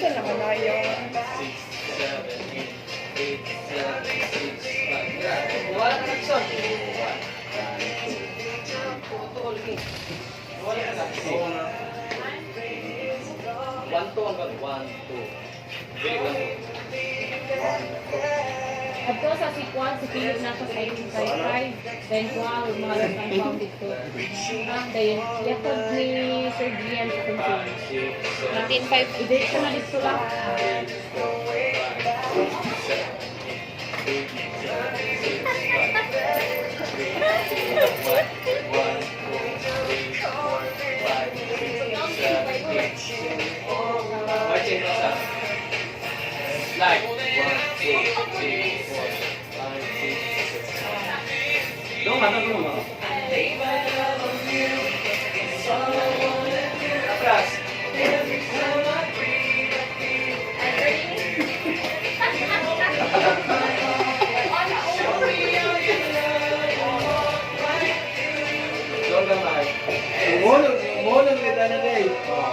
Unsa naman na yung 6, 7, 8, 8, 7, 6, 5. Wala ka na, son. 1, 2, 3, 4. 1, 2 ang gawin. 1, 2. Bili, 1, 2. Adto sa si Kwan, si Philip na sa 1855, then Kwan, mga lasang pound dito. Ah, then, yatod ni Sir Gian sa Kunsin. 6, 7, 19.5. Idiretso na dito lang. 8, 4, 5, 6, 7, 8, 7, 6, 5, 3, 2, 1, 1, 2, 3, 4, 5, 6, 7, 8. Marching pa sa. Slide. 1, 2, 3, 4, 5, 6, 7. Doon ka, doon ka. Atras. Doon ka, Mark. Umulong, umulong kita na day. Oh,